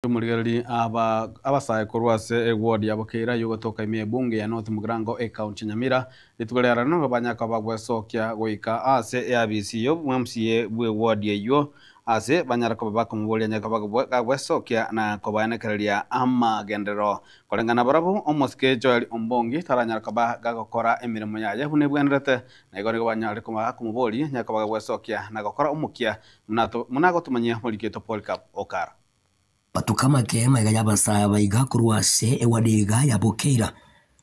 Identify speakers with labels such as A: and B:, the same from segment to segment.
A: Omorigereria aba abasae korwa ase eward ya Bokeira y'ogotoka ime ebunge ya North Mugirango ecounty ya Nyamira rituko ria rero nigo banyare koba bagwesokia goika ase eabisi y'omMCA bw'eward eyio ase banyare koba bakomoboria anyare koba gagwesokia na kobaenekereria amagenderero. Koreng'ana barabwo omosike Joel Ombongi taranyare koba gagokora emeremo yaye buna ebwenerete na igo nigo banyare koba bakomoboria anyare koba gagwesokia na gokora omokia buna agotomanyia omoriki oito Polycarp Okara.
B: Matuko amake magega y'abasae aba iga korwa ase ewadi iga ya Bokeira,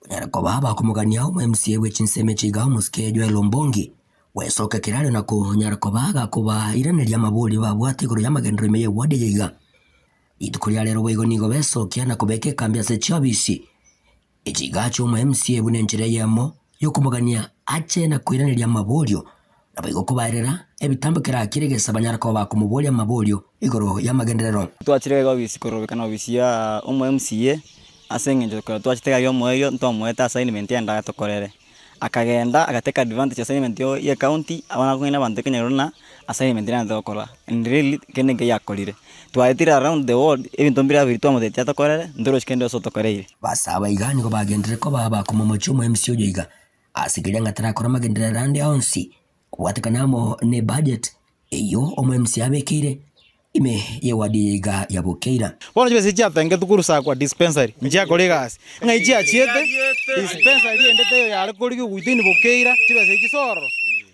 B: konyara koba bakomogania omo-MCA bwe chinsemo echi iga omosike Joel Ombongi, gwesoka ekerario na konyara koba gakobairaneria amabori babwate igoro y'amagenderero ime y'ewadi eye iga. Rituko ria rero boigo nigo besokia na kobeka ekambi ase chiofisi echi iga chi'omo-MCA buna enchera eyemo y'okomogania ache na koiraneria amaborio, naboigo kobaerera ebitambo kerakire gesa banyare koba bakomoboria amaborio igoro y'amagenderero.
C: Twachire iga obisi korobekana obisi ya omo MCA, ase eng'encho ekero twachete iga omoerio ntwamoete assignment ende atokorere. Akagenda aga take advantage assignment ya ecounty, abana akong'aina abanto ekenyoro buna assignment nere togokora and really kende nkeiyo akorire. Twaetire around the world, ebinto mbire abiri twamotebetie atokorere, ntorochi kende gose otokoreire.
B: Basaba iga nigo bagenderere koba abakomomochia omo-MC oyo iga, ase keria ng'a tarakora amagenderero ande onsi kobwatekana amo ne budget eyio omo-MC abekeire ime y'ewadi eye iga ya Bokeira.
D: Bono chibesa echi chiatengetwe korwa Sakwa dispensary, nchiakora egasi, ng'ai chiachiete dispensary ende teiyo yare korigia goita in Bokeira, chibesa echi chisororo.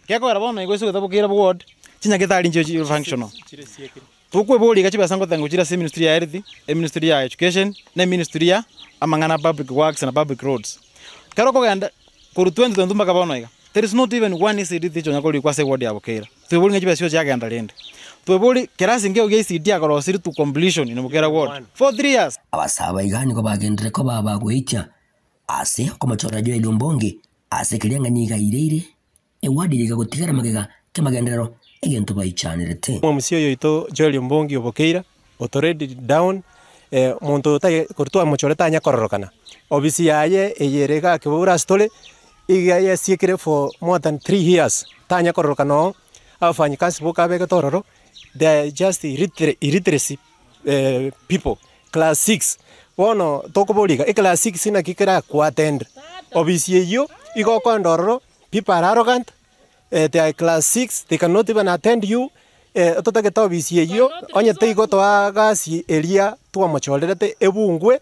D: Gekogera bono igo ase goeta Bokeira ward, chinyagetari nchio chire functional. Tokweboria iga chibesa ngotenga gochira ase eministry ya health, eministry ya education, na eministry ya amang'ana a public works na public roads. Ekero okogenda korwa 2022 mpaka bono iga, there is not even one ECD teacher onya korikwa ase eward ya Bokeira. Tweborie ng'a chibesa echio chiagenda rende. Tweborie kerasi nkeigo gia ECD akorosirie to completion in Bokeira ward for 3 years.
B: Abasaaba iga nigo bagenderere koba bagoitia ase okomochorera Joel Ombongi ase keria ng'a nigo aireire Ewadi eye egagotigera magega k'amagenderero egento baichanerete.
E: Omomusia oyo oito Joel Ombongi obokeira, otored down, omonto oyo tari korwa twamochorete tanya kororokana. Obisi yaye eye ere iga kebura ase tore, iga yasiekire for more than 3 years, tanya kororokana oo, abafanyikazi boka abegete ororo, they are just illiteracy people, class six. Bono tokoboria iga, eclass six naki kerakoattend obisi eywo, igo okoenda ororo. People are arrogant, they are class six, they cannot even attend you, totagete obisi eyio, onye teigotoa gasi eria twamochorerete ebungwe,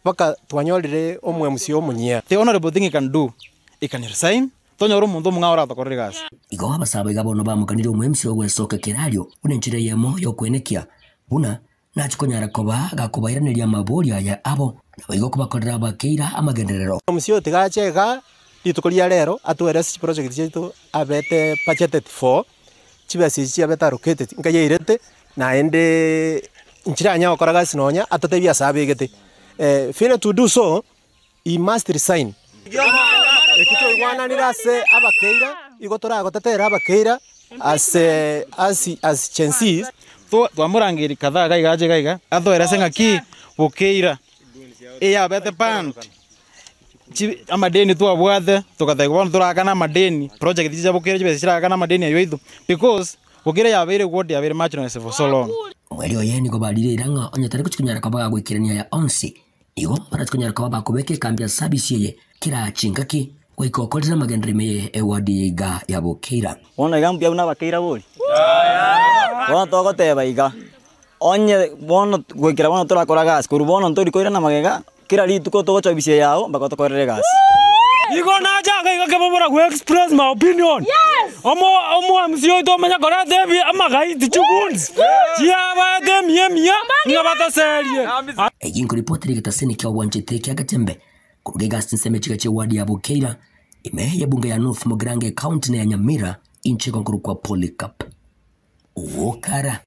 E: mpaka twanyorire omwemusi omonyia.
D: The honourable thing he can do, he can resign, tonyore omonto omong'ao oratokorere egasi.
B: Igo abasaaba iga bono bamokanire omoemsi ogwesoka ekerario buna enchera eyemo y'okoenekia buna nachie konyara koba gakobairaneria amaborio aya abo, naboigo kobakorera abakeira amagenderero.
E: Omosie oyo tiga ache igaa rituko ria rero atwere ase chiproject chiaito abete budgeted for, chibesa echi chiabete allocated nkai airete naende nchiranyare gokora gasi nonya atotebie ase abegete. Failure to do so, he must resign. Eki twaigwananire ase abakeira, igo toragotetere abakeira ase as as Gen Zs.
D: Twamorangeria kadhaa iga iga ache iga iga, atoerese ng'aki bokeira eyabete banned, chi amadeni twabwate togatebigwa bono torakane amadeni, project chicha bokeira chibesa chirakane amadeni aywo aito, because bokeira yabeire ward yabeire marginalised for so long.
B: Omweri oye nigo barire eira ng'a onye tari gochia konyara koba gagoikerania aya onsi, igo barache konyara koba bakobeka ekambi ya service eye kera chingaki goika okorire amagenderero ime ye eward eye iga ya Bokeira.
C: Bono iga mbuya buna abakeira bori? Bono togoteba iga, onye bono goikera bono torakora gasi, korwa bono ntori koirana magega, kera rituko togocha ofisi eye yago mpaka otokorere egasi.
F: Igo nacha iga iga kebobora go express my opinion. Omo omo-MC oito omanye koreta ebi amagaiti chiguns chiabaete emiya emiya ng'a batoserie.
B: Eyio nkoripoti rigetasini kia obwanchete kia Gatembe korwa egasi chinsemo chiga chia eward ya Bokeira ime y'ebunge ya North Mugirango ecounty na ya Nyamira inche igo nkorokwa Polycarp Okara.